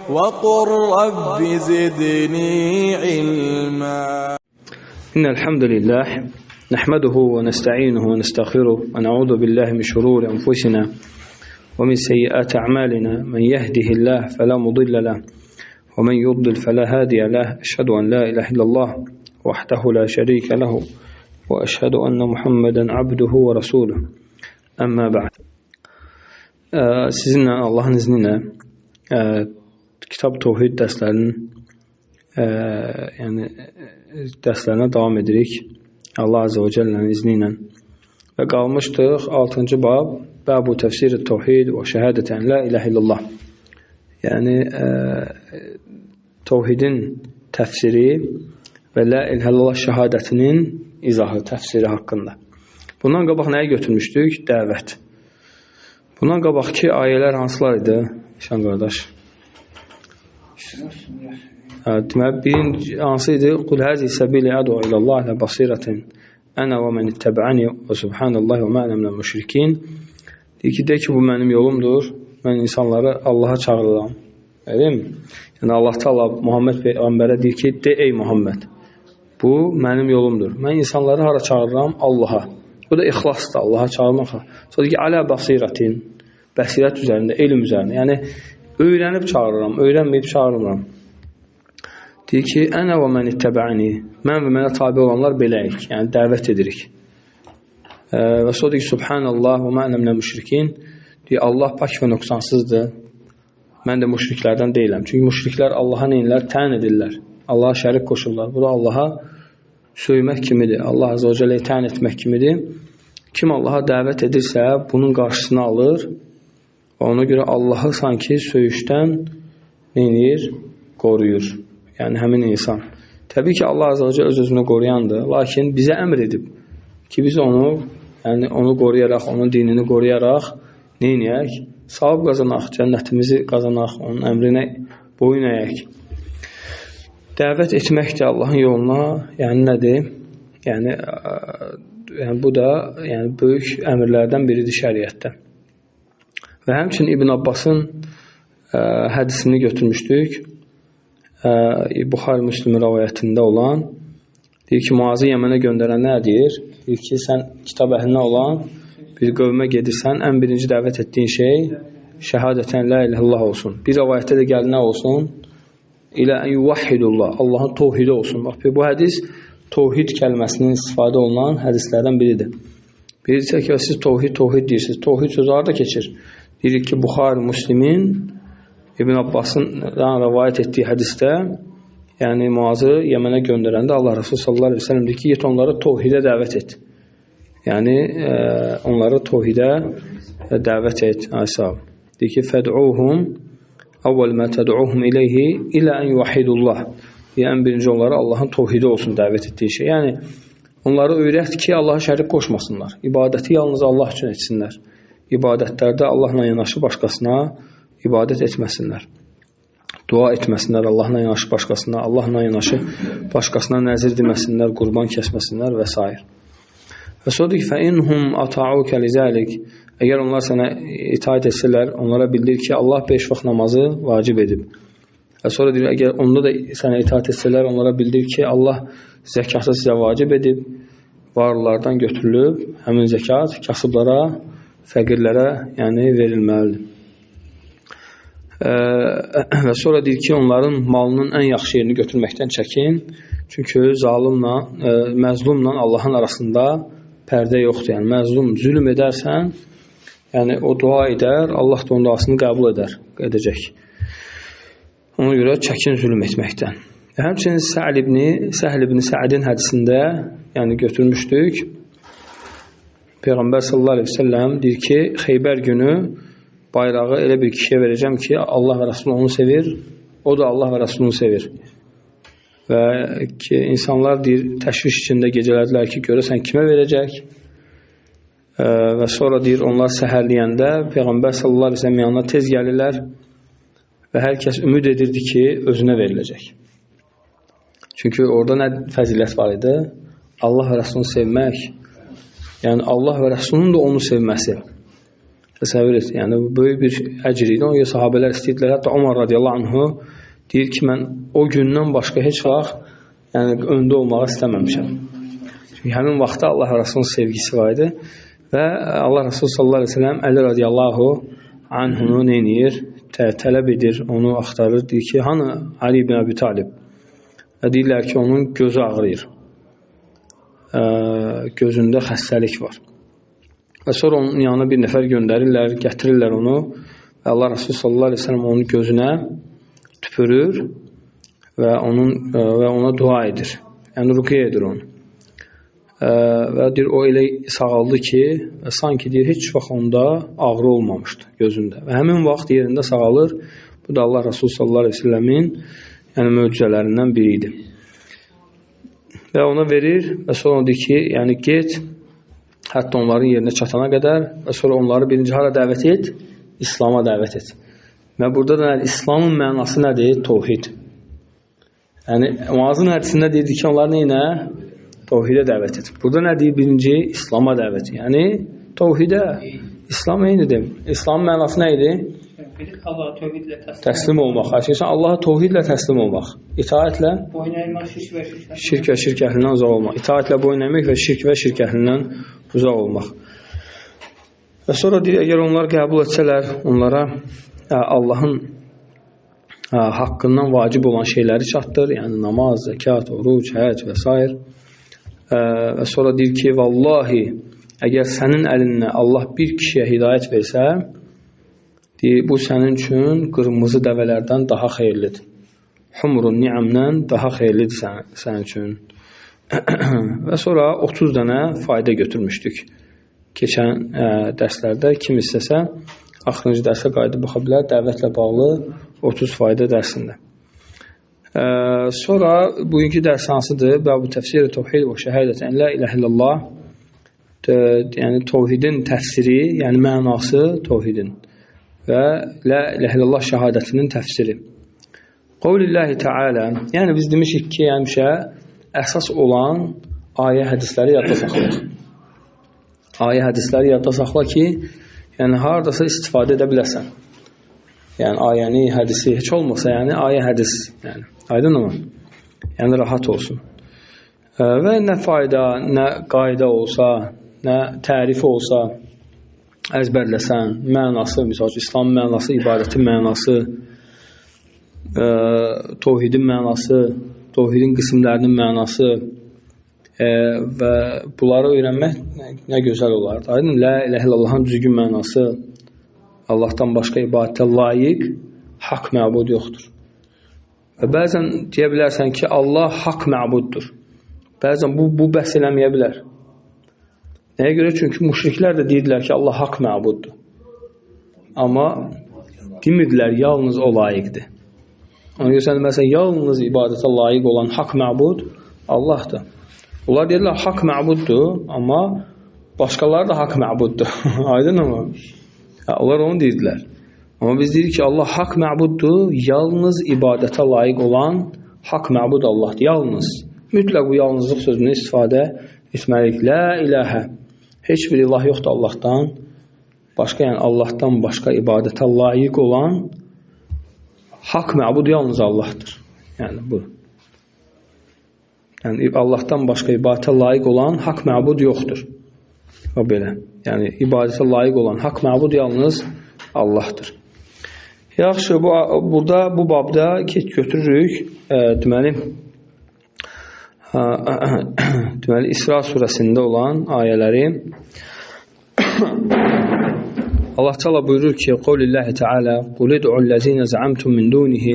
وقل رب زدني علما. إن الحمد لله نحمده ونستعينه ونستغفره ونعوذ بالله من شرور أنفسنا ومن سيئات أعمالنا، من يهده الله فلا مضل له ومن يضلل فلا هادي له، أشهد أن لا إله إلا الله وحده لا شريك له وأشهد أن محمدا عبده ورسوله، أما بعد. Sizinlə Allahın izni ilə Kitab Tövhid dərslərinin yəni dərslərinə davam edirik. Allah Azze və Cəllənin izni ilə. Və qalmışdıq 6-cı bab, Babu təfsir-i Tövhid və şəhadətən la ilahe illallah. Yəni Tövhidin təfsiri və la ilahe illallah şəhadətinin izahı, təfsiri haqqında. Bundan qabaq nəyi götürmüşdük? Dəvət. Bundan qabaqki ayələr hansılar idi, İşan qardaş? Deməli, birinci hansı idi? Qul həzi səbili əd'u ilallah alə basiratin ənə və mən ittəbəəni və subhanallah və mə ənə minəl müşrikin. Deyir ki, de ki, bu mənim yolumdur. Mən insanları Allaha çağırıram. Öyle mi? Yəni, Allah Teala Muhammed Peyğəmbərə deyir ki, de ey Muhammed, bu mənim yolumdur. Mən insanları hara çağırıram? Allaha. Bu da ixlasdır, Allaha çağırmaq. Sonra deyir ki, alə basiratin, bəsirət üzərində, elm üzərində. Yəni, öyrənib çağırıram, öyrənməyib çağırmıram. Deyir ki, ənə və mən ittəbəəni, mən və mənə tabi olanlar beləyik, yəni dəvət edirik. Və sonra deyir ki, subhanallah və mə ənə minəl müşrikin. Deyir, Allah pak və nöqsansızdır. Mən də müşriklərdən deyiləm. Çünki müşriklər Allaha neynirlər? Təyin edirlər. Allaha şərik qoşurlar. Bu da Allaha söymək kimidir. Allah Azze və Cəlləyə təyin etmək kimidir. Kim Allaha dəvət edirsə, bunun qarşısını alır və ona görə Allahı sanki söyüşdən neynir? Qoruyur. Yəni, həmin insan. Təbii ki, Allah Azze və Cəllə öz-özünü qoruyandır. Lakin bizə əmr edib ki, biz onu, yəni onu qoruyaraq, onun dinini qoruyaraq neyniyək? Savab qazanaq, cənnətimizi qazanaq, onun əmrinə boyun əyək. Dəvət etmək də Allahın yoluna, yəni nədir? Yəni bu da yəni, böyük əmrlərdən biridir şəriətdə. Və həmçinin İbn Abbasın hədisini götürmüşdük. Buxari Müslümin rəvayətində olan, deyir ki, Muazı Yəmənə göndərən nə deyir? Deyir ki, sən kitab əhlinə olan bir qövmə gedirsən, ən birinci dəvət etdiyin şey şəhadətən la ilahe illallah olsun. Bir rəvayətdə də gəlir nə olsun? İlə ən yuvahhidullah, Allahın tövhidi olsun. Bax, bu hədis tövhid kəlməsinin istifadə olunan hədislərdən biridir. Bilirsə ki, siz tövhid, tövhid deyirsiniz. Tövhid sözü harada keçir? Deyirik ki, Buxari Müslimin İbn Abbasın rəvayət etdiyi hədisdə, yəni Muazı Yəmənə göndərəndə Allah Resulü sallallahu əleyhi və səlləm deyir ki, get onları tövhidə dəvət et. Yəni onları tövhidə dəvət et. Aysa deyir ki, fəd'uhum əvvəl mə təd'uhum ileyhi ilə ən yuvahhidullah. Yəni birinci onları Allahın tövhidi olsun dəvət etdiyi şey. Yəni onları öyrət ki, Allaha şərik qoşmasınlar. İbadəti yalnız Allah üçün etsinlər. İbadətlərdə Allahla yanaşı başqasına ibadət etməsinlər. Dua etməsinlər Allahla yanaşı başqasına, Allahla yanaşı başqasına nəzir deməsinlər, qurban kəsməsinlər və s. Və sonra deyir ki, فَاِنْهُمْ أَطَاعُوكَ لِذَٰلِكَ. Əgər onlar sənə itaat etsələr, onlara bildir ki, Allah 5 vaxt namazı vacib edib. Və sonra deyir, əgər onda da sənə itaat etsələr, onlara bildir ki, Allah zəkatı sizə vacib edib, varlılardan götürülüb, həmin zəkat kasıblara, fəqirlərə yəni verilməlidir. Və sonra deyir ki, onların malının ən yaxşı yerini götürməkdən çəkin. Çünki zalimla, məzlumla Allahın arasında pərdə yoxdur. Yəni, məzlum zülm edərsən, yəni o dua edər, Allah da onun duasını qəbul edər, edəcək. Ona görə çəkin zülm etməkdən. Və həmçinin Səhl ibn Sa'din hədisində yəni götürmüşdük. Peyğəmbər sallallahu əleyhi və səlləm deyir ki, Xeybər günü bayrağı elə bir kişiyə verəcəm ki, Allah və Rəsulü onu sevir, o da Allah və Rəsulunu sevir. Və ki, insanlar deyir, təşviş içində gecələdilər ki, görəsən kimə verəcək? Və sonra deyir, onlar səhərləyəndə Peyğəmbər sallallahu əleyhi və səlləm yanına tez gəlirlər və hər kəs ümid edirdi ki, özünə veriləcək. Çünki orada nə fəzilət var idi? Allah və Rəsulunu sevmək. Yəni, Allah və Rəsulunun da onu sevməsi. Təsəvvür et, yəni bu böyük bir əcr idi. Ona görə sahabələr istəyirdilər. Hətta Omar radiyallahu anhu deyir ki, mən o gündən başqa heç vaxt yəni, öndə olmağı istəməmişəm. Çünki həmin vaxtda Allah Rəsulunun sevgisi var idi və Allah Rəsulü sallallahu əleyhi və səlləm Əli radiyallahu anhunu nə edir? Tələb edir, onu axtarır. Deyir ki, hanı Ali ibn Əbi Talib? Və deyirlər ki, onun gözü ağrıyır. Gözündə xəstəlik var. Və sonra onun yanına bir nəfər göndərirlər, gətirirlər onu və Allah Rəsulü sallallahu əleyhi və səlləm onun gözünə tüpürür və onun və ona dua edir. Yəni ruqyə edir onu. Və deyir o elə sağaldı ki, sanki deyir heç vaxt onda ağrı olmamışdı gözündə. Və həmin vaxt yerində sağalır. Bu da Allah Rəsulü sallallahu əleyhi və səlləmin yəni möcüzələrindən biri idi. Və ona verir və sonra deyir ki, yəni get hətta onların yerinə çatana qədər və sonra onları birinci hara dəvət et? İslam'a dəvət et. Və burada da nədir? İslamın mənası nədir? Tovhid. Yəni Muazın hədisində deyirdi ki, onlar nə? Tovhidə dəvət et. Burada nə deyir? Birinci İslam'a dəvət. Yəni tovhidə. İslam eynidir. İslamın mənası nə idi? Allah'a tövhidlə təslim, Təslim olmaq. Həqiqətən Allaha tovhidlə təslim olmaq. İtaətlə boyun əymək, şirk və şirk əhlindən. Şirk və şirk əhlindən uzaq olmaq. İtaətlə boyun əymək və şirk və şirk əhlindən uzaq olmaq. Və sonra deyir, əgər onlar qəbul etsələr, onlara Allahın haqqından vacib olan şeyləri çatdır. Yəni namaz, zəkat, oruc, həcc və s. Və sonra deyir ki, vallahi əgər sənin əlinə Allah bir kişiyə hidayət versə, deyir, bu sənin üçün qırmızı dəvələrdən daha xeyirlidir. Humrun ni'amdən daha xeyirlidir sənin üçün. Və sonra 30 dənə fayda götürmüşdük. Keçən dərslərdə kim istəsə axırıncı dərsə qayıdıb baxa bilər dəvətlə bağlı 30 fayda dərsində. Sonra bugünkü dərs hansıdır? Bəbu təfsir təvhid və şəhadət ən la ilahə illallah. Yəni təvhidin təfsiri, yəni mənası təvhidin və la ilahə illallah şəhadətinin təfsiri. Qovlillahi Teala, yəni biz demişik ki, həmişə əsas olan ayə hədisləri yadda saxlayaq. Ayə hədisləri yadda saxla ki, yəni hardasa istifadə edə biləsən. Yəni ayəni, hədisi heç olmasa, yəni ayə hədis, yəni aydınmı? Yəni rahat olsun. Və nə fayda, nə qayda olsa, nə tərif olsa əzbərləsən, mənası, misal üçün İslam mənası, ibadətin mənası, təvhidin mənası, təvhidin qismlərinin mənası və bunları öyrənmək nə gözəl olardı. Aydın, la ilahe illallahın düzgün mənası, Allahdan başqa ibadətə layiq haqq məbud yoxdur. Və bəzən deyə bilərsən ki, Allah haqq məbuddur. Bəzən bu bəs eləməyə bilər. Nəyə görə? Çünki müşriklər də deyirdilər ki, Allah haqq məbuddur. Amma demirdilər, yalnız o layiqdir. Ona görə sən məsələn, yalnız ibadətə layiq olan haqq məbud Allahdır. Onlar deyirlər, haqq məbuddur, amma başqaları da haqq məbuddur. Aydın mı? Onlar onu deyirdilər. Amma biz deyirik ki, Allah haqq məbuddur, yalnız ibadətə layiq olan haqq məbud Allahdır. Yalnız. Mütləq bu yalnızlıq sözünü istifadə etməliyik. La ilahə. Heç bir ilah yoxdur Allahdan. Başqa, yəni Allahdan başqa ibadətə layiq olan haqq məbud yalnız Allahdır. Yəni bu. Yəni Allahdan başqa ibadətə layiq olan haqq məbud yoxdur. O belə. Yəni ibadətə layiq olan haqq məbud yalnız Allahdır. Yaxşı, burada bu babda götürürük. Deməli İsra surəsində olan ayələri. Allah Teala buyurur ki, Qovlillahi Teala, Qul id'u'l-lezine za'amtum min dunihi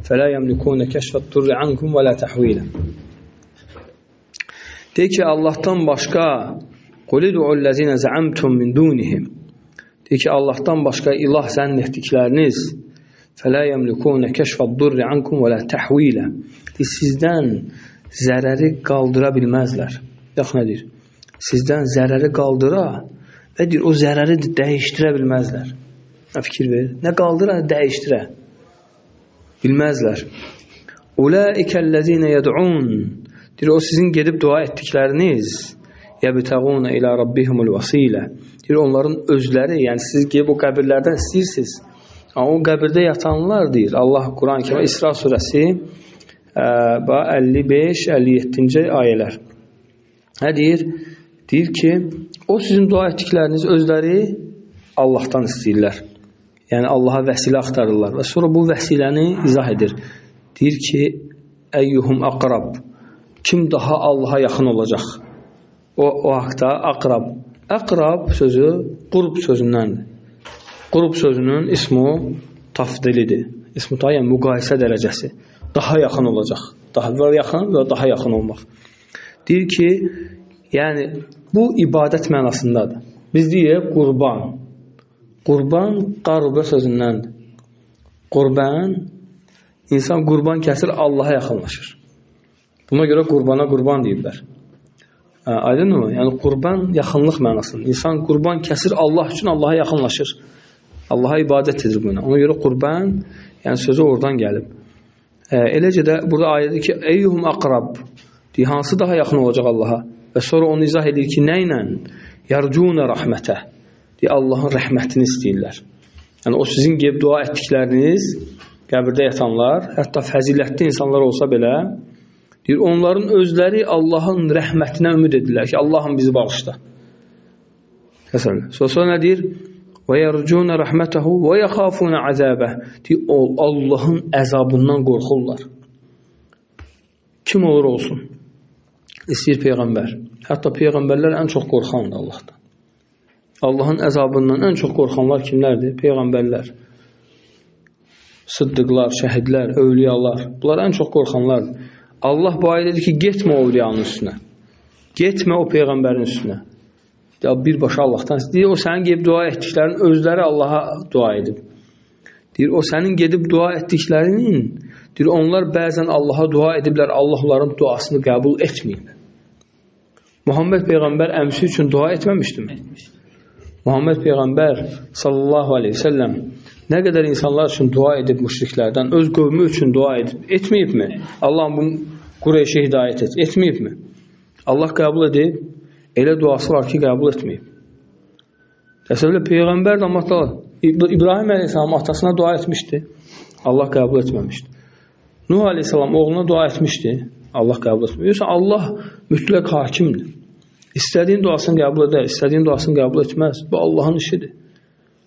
fela yemlikune keşfe'd-durri ankum ve la tahvila. Deyir ki, Allahdan başqa Qul id'u'l-lezine za'amtum min dunihi. Deyir ki, Allahdan başqa ilah zənn etdikləriniz fela yemlikune keşfe'd-durri ankum ve la tahvila. Deyir, sizdən zərəri qaldıra bilməzlər. Yox, nə deyir? Sizdən zərəri qaldıra və deyir, o zərəri dəyişdirə bilməzlər. Nə fikir verir? Nə qaldıra, nə dəyişdirə bilməzlər. Ulaikəl-ləzīnə yəd'un. Deyir, o sizin gedib dua etdikləriniz yəbtəğunə ilə rabbihimul vəsilə. Deyir, onların özləri, yəni siz gəlib o qəbirlərdən istəyirsiniz. Amma o qəbirdə yatanlar deyir, Allah Quran-ı Kərimdə İsra surəsi 55-57-ci ayələr. Nə deyir? Deyir ki, o sizin dua etdikləriniz özləri Allahdan istəyirlər. Yəni Allaha vəsilə axtarırlar və sonra bu vəsiləni izah edir. Deyir ki, əyyuhum aqrab. Kim daha Allaha yaxın olacaq? O haqda aqrab. Aqrab sözü qurb sözündəndir. Qurb sözünün ismu tafdilidir. İsmu ta, yəni müqayisə dərəcəsi. Daha yaxın olacaq. Daha yaxın və daha yaxın olmaq. Deyir ki, yəni bu ibadət mənasındadır. Biz deyirik qurban. Qurban qarubə sözündəndir. Qurban, insan qurban kəsir, Allaha yaxınlaşır. Buna görə qurbana qurban deyirlər. Aydın mı? Yəni qurban yaxınlıq mənasında. İnsan qurban kəsir Allah üçün, Allaha yaxınlaşır. Allaha ibadət edir buna. Ona görə qurban, yəni sözü oradan gəlib. Eləcə də burada ayədir ki, eyyuhum aqrab. Deyir, hansı daha yaxın olacaq Allaha? Və sonra onu izah edir ki, nə ilə? Yarcuna rəhmətə. Deyir, Allahın rəhmətini istəyirlər. Yəni o sizin gəlib dua etdikləriniz, qəbirdə yatanlar, hətta fəzilətli insanlar olsa belə, deyir, onların özləri Allahın rəhmətinə ümid edirlər ki, Allahım bizi bağışla. Təsəvvür. Sonra nə deyir? Və yercuna rəhmətəhu və yəxafuna əzəbəh. Deyir, Allahın əzabından qorxurlar. Kim olur olsun? İstəyir peyğəmbər. Hətta peyğəmbərlər ən çox qorxandır Allahdan. Allahın əzabından ən çox qorxanlar kimlərdir? Peyğəmbərlər, sıddıqlar, şəhidlər, övliyalar. Bunlar ən çox qorxanlardır. Allah bu ayədə deyir ki, getmə o övliyanın üstünə. Getmə o peyğəmbərin üstünə. Ya birbaşa Allahdan. Deyir, o sənin gedib dua etdiklərin özləri Allaha dua edib. Deyir, o sənin gedib dua etdiklərinin, deyir, onlar bəzən Allaha dua ediblər, Allah onların duasını qəbul etməyib. Muhammed Peyğəmbər əmsi üçün dua etməmişdimi? Muhammed Peyğəmbər sallallahu aleyhi ve sellem nə qədər insanlar üçün dua edib müşriklərdən, öz qövmü üçün dua edib, etməyibmi? Allahım bu Qureyşə hidayət et, etməyibmi? Allah qəbul edib, elə duası var ki, qəbul etməyib. Təsəvvür, Peyğəmbər də İbrahim əleyhissalam atasına dua etmişdi, Allah qəbul etməmişdi. Nuh əleyhissalam oğluna dua etmişdi, Allah qəbul etməmişdi. Yoxsa Allah mütləq hakimdir. İstədiyin duasını qəbul edər, istədiyin duasını qəbul etməz. Bu Allahın işidir.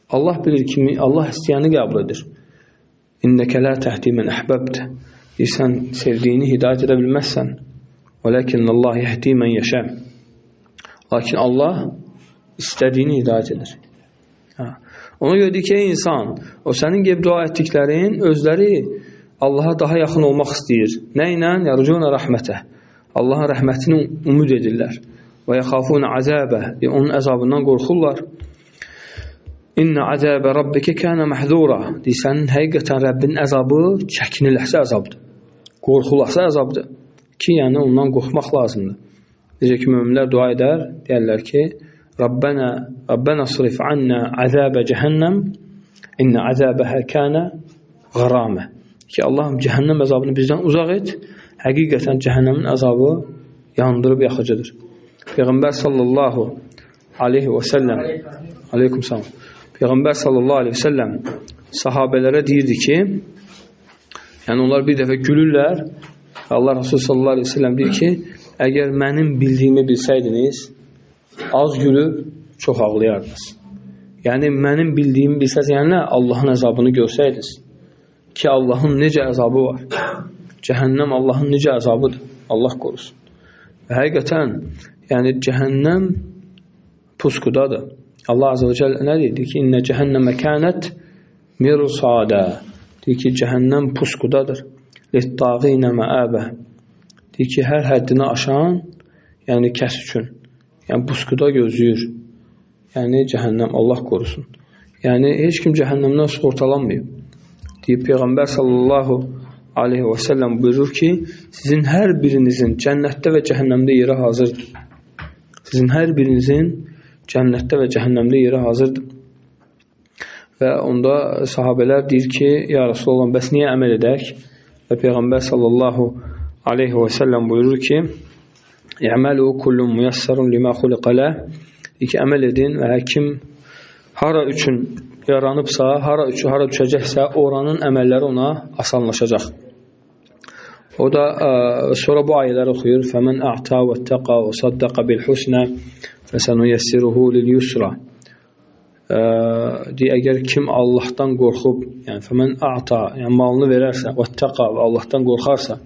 Allah bilir kimi, Allah istəyəni qəbul edir. İnnəkə lə təhdi mən əhbəbtə. Sən sevdiyini hidayət edə bilməzsən. Vələkinnəllah yəhdi mən yəşə. Lakin Allah istədiyini hidayət edir. Ona görə deyir ki, ey insan, o sənin gəlib dua etdiklərin özləri Allaha daha yaxın olmaq istəyir. Nə ilə? Yərcuna rəhmətə. Allahın rəhmətini ümid edirlər. Və yəxafuna əzəbə. Onun əzabından qorxurlar. İnnə əzəbə rabbikə kənə məhzura. Deyir, sənin həqiqətən Rəbbinin əzabı çəkiniləsi əzabdır. Qorxulası əzabdır. Ki, yəni ondan qorxmaq lazımdır. Necə ki, möminlər dua edər, deyərlər ki, Rabbənə srif annə əzəbə cəhənnəm, innə əzəbəhə kənə qaramə. Ki, Allahım cəhənnəm əzabını bizdən uzaq et, həqiqətən cəhənnəmin əzabı yandırıb yaxıcıdır. Peyğəmbər sallallahu aleyhi və səlləm, aleykum salam, Peyğəmbər sallallahu aleyhi və səlləm sahabələrə deyirdi ki, yəni onlar bir dəfə gülürlər, Allah Resulü sallallahu aleyhi və səlləm deyir ki, əgər mənim bildiyimi bilsəydiniz, az gülüb çox ağlayardınız. Yəni mənim bildiyimi bilsəydiniz, yəni nə? Allahın əzabını görsəydiniz ki, Allahın necə əzabı var. Cəhənnəm Allahın necə əzabıdır. Allah qorusun. Və həqiqətən, yəni cəhənnəm puskudadır. Allah Azze və Cəlle nə deyir? Deyir ki, İnnə cəhənnəmə kənət mirsadə. Deyir ki, cəhənnəm puskudadır. Littağinə məəbə. Deyir ki, hər həddini aşan, yəni kəs üçün, yəni puskuda gözləyir. Yəni cəhənnəm, Allah qorusun. Yəni heç kim cəhənnəmdən sığortalanmayıb. Deyir, Peyğəmbər sallallahu aleyhi və səlləm buyurur ki, sizin hər birinizin cənnətdə və cəhənnəmdə yeri hazırdır. Sizin hər birinizin cənnətdə və cəhənnəmdə yeri hazırdır. Və onda sahabələr deyir ki, ya Rasulallah, bəs niyə əməl edək? Və Peyğəmbər sallallahu aleyhi və səlləm buyurur ki, İ'məlu kullun müyəssərun limə xuliqə ləh. Deyir ki, əməl edin və kim hara üçün yaranıbsa, hara üçün hara düşəcəksə, oranın əməlləri ona asanlaşacaq. O da sonra bu ayələri oxuyur. Fəmən a'ta və təqa və saddaqa bil husnə fəsənuyyəssiruhu lil yusra. Deyir, əgər kim Allahdan qorxub, yəni fəmən a'ta, yəni malını verərsə, və təqa və Allahdan qorxarsa,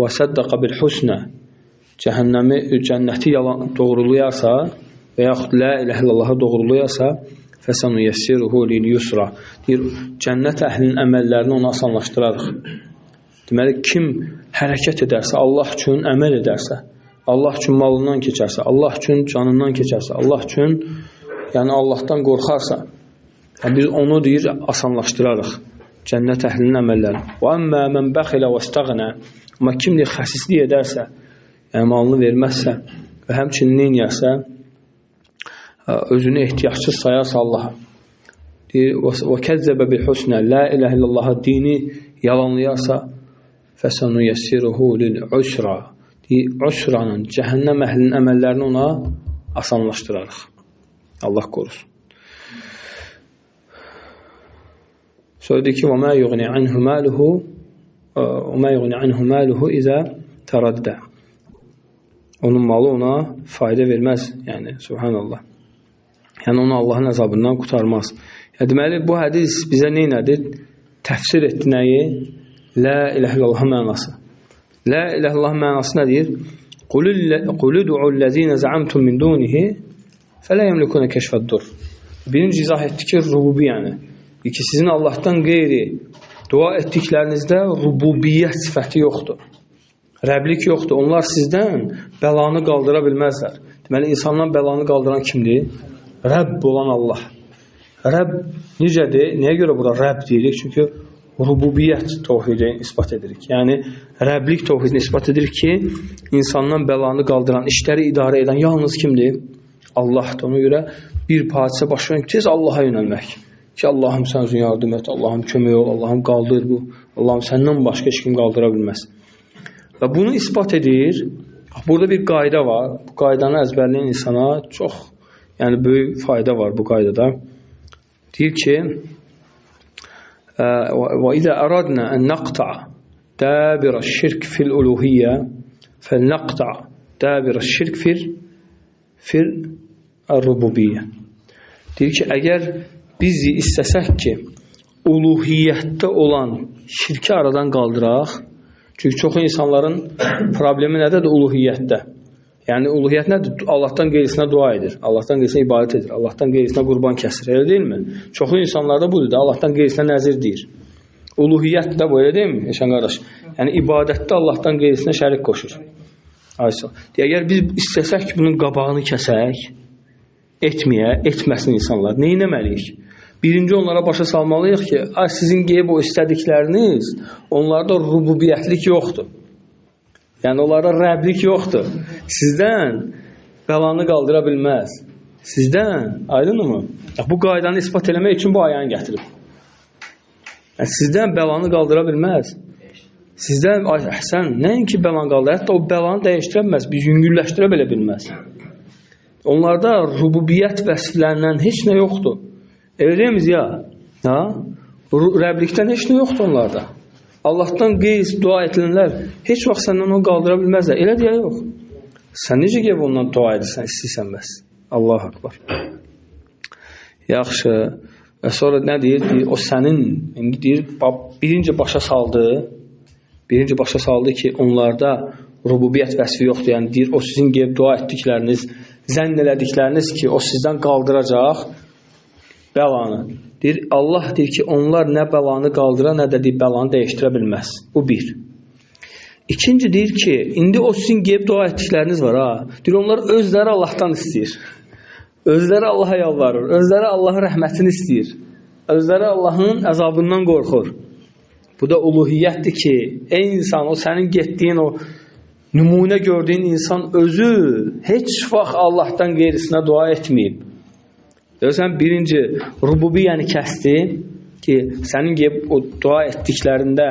və saddaqa bil husnə, cəhənnəmi, cənnəti yalan doğrulayarsa və yaxud la ilahe illallahı doğrulayarsa, fəsənuyyəssiruhu lil yusra. Deyir, cənnət əhlinin əməllərini ona asanlaşdırarıq. Deməli, kim hərəkət edərsə, Allah üçün əməl edərsə, Allah üçün malından keçərsə, Allah üçün canından keçərsə, Allah üçün, yəni Allahdan qorxarsa, yəni biz onu deyir, asanlaşdırarıq cənnət əhlinin əməllərini. Və əmmə mən bəxilə və istəğnə. Amma kim deyir, xəsislik edərsə, yəni malını verməzsə və həmçinin neyniyərsə, özünü ehtiyacsız sayarsa Allaha. Deyir, və kəzzəbə bil husnə, la ilahe illallahı dini yalanlayarsa, fəsənuyyəssiruhu lil usra. Deyir, usranın, cəhənnəm əhlinin əməllərini ona asanlaşdırarıq. Allah qorusun. Sonra deyir ki, və mə yuğni anhu maluhu və mə yuğni anhu maluhu izə təraddə. Onun malı ona fayda verməz, yəni, subhanallah. Yəni, onu Allahın əzabından qurtarmaz. Yəni, deməli, bu hədis bizə nə nədir? Təfsir etdi nəyi? La ilahe illallah mənası. La ilahe illallah mənası nə deyir? Qul ud'u zəamtum min dunihi fələ yemlikuna kəşfəd-dur. Birinci izah etdi ki, rububi yəni. Ki, sizin Allahdan qeyri dua etdiklərinizdə rububiyyət sifəti yoxdur. Rəblik yoxdur. Onlar sizdən bəlanı qaldıra bilməzlər. Deməli, insandan bəlanı qaldıran kimdir? Rəbb olan Allah. Rəbb necədir? Nəyə görə bura Rəbb deyirik? Çünki rububiyyət təvhidini isbat edirik. Yəni, Rəblik təvhidini isbat edirik ki, insandan bəlanı qaldıran, işləri idarə edən yalnız kimdir? Allahdır. Ona görə bir hadisə baş verən tez Allaha yönəlmək. Ki, Allahım sən özün yardım et, Allahım kömək ol, Allahım qaldır bu, Allahım səndən başqa heç kim qaldıra bilməz. Və bunu isbat edir. Burada bir qayda var. Bu qaydanı əzbərləyən insana çox, yəni böyük fayda var bu qaydada. Deyir ki, və izə əradna ən naqta dabira şirk fil uluhiyyə fəlnaqta dabira şirk fil rububiyyə. Deyir ki, əgər biz istəsək ki, uluhiyyətdə olan şirki aradan qaldıraq, çünki çox insanların problemi nədədir? Uluhiyyətdə. Yəni, uluhiyyət nədir? Allahdan qeyrisinə dua edir, Allahdan qeyrisinə ibadət edir, Allahdan qeyrisinə qurban kəsir, elə deyilmi? Çoxu insanlarda budur da, Allahdan qeyrisinə nəzir deyir. Uluhiyyət də bu, elə deyilmi, Eşən qardaş? Yəni, ibadətdə Allahdan qeyrisinə şərik qoşur. Aysa. Əgər biz istəsək ki, bunun qabağını kəsək, etməyə, etməsin insanlar, nə etməliyik? Birinci, onlara başa salmalıyıq ki, ay, sizin qeyb o istədikləriniz, onlarda rububiyyətlik yoxdur. Yəni, onlarda rəblik yoxdur. Sizdən bəlanı qaldıra bilməz. Sizdən, aydınmı? Bu qaydanı isbat eləmək üçün bu ayəni gətirib. Yəni, sizdən bəlanı qaldıra bilməz. Sizdən, ay, sən nəinki bəlanı qaldır, hətta o bəlanı dəyişdirə bilməz, bir yüngülləşdirə belə bilməz. Onlarda rububiyyət vəsflərindən heç nə yoxdur. Elə deyilmiz ya? Ha? Rəblikdən heç nə yoxdur onlarda. Allahdan qeyri dua edilənlər heç vaxt səndən onu qaldıra bilməzlər. Elə deyə yox. Sən necə gəlib ondan dua edirsən, istəyirsən bəs? Allahu akbar. Yaxşı. Və sonra nə deyir? Deyir, o sənin, indi deyir, birinci başa saldı, birinci başa saldı ki, onlarda rububiyyət vəsfi yoxdur. Yəni, deyir, o sizin gəlib dua etdikləriniz, zənn elədikləriniz ki, o sizdən qaldıracaq bəlanı. Deyir, Allah deyir ki, onlar nə bəlanı qaldıra, nə də deyir, bəlanı dəyişdirə bilməz. Bu bir. İkinci deyir ki, indi o sizin gəlib dua etdikləriniz var ha. Deyir, onlar özləri Allahdan istəyir. Özləri Allaha yalvarır. Özləri Allahın rəhmətini istəyir. Özləri Allahın əzabından qorxur. Bu da uluhiyyətdir ki, ey insan, o sənin getdiyin, o nümunə gördüyün insan özü heç vaxt Allahdan qeyrisinə dua etməyib. Görürsən, birinci, rububiyyəni kəsdi, ki, sənin gedib o dua etdiklərində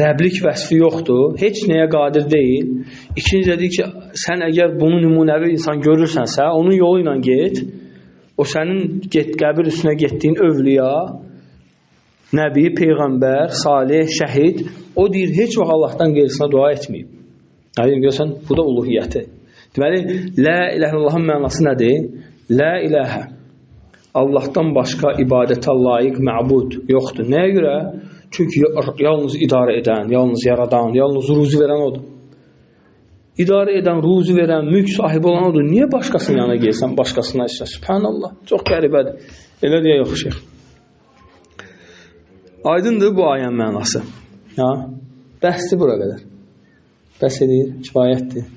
rəblik vəsfi yoxdur, heç nəyə qadir deyil. İkinci də deyir ki, sən əgər bunu nümunəvi insan görürsənsə, onun yolu ilə get. O sənin qəbir üstünə getdiyin övliya, nəbi, peyğəmbər, salih, şəhid, o deyir, heç vaxt Allahdan qeyrisinə dua etməyib. Aydın görsən, bu da uluhiyyəti. Deməli, la ilahə illallahın mənası nədir? La ilahə. Allahdan başqa ibadətə layiq məbud yoxdur. Nəyə görə? Çünki yalnız idarə edən, yalnız yaradan, yalnız ruzi verən odur. İdarə edən, ruzi verən, mülk sahibi olan odur. Niyə başqasının yanına gelsən, başqasına istəsən? Sübhanallah. Çox qəribədir. Elə deyə yox, şeyx. Aydındır bu ayənin mənası. Ha? Bəsdir bura qədər. Bəs edir, kifayətdir.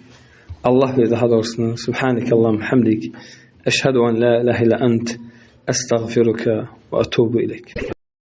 Allah bilir daha doğrusunu. Subhaneke Allahumma hamdik. Əşhədu en la ilahe illə ent. Əstəğfiruka və ətubu ileyk.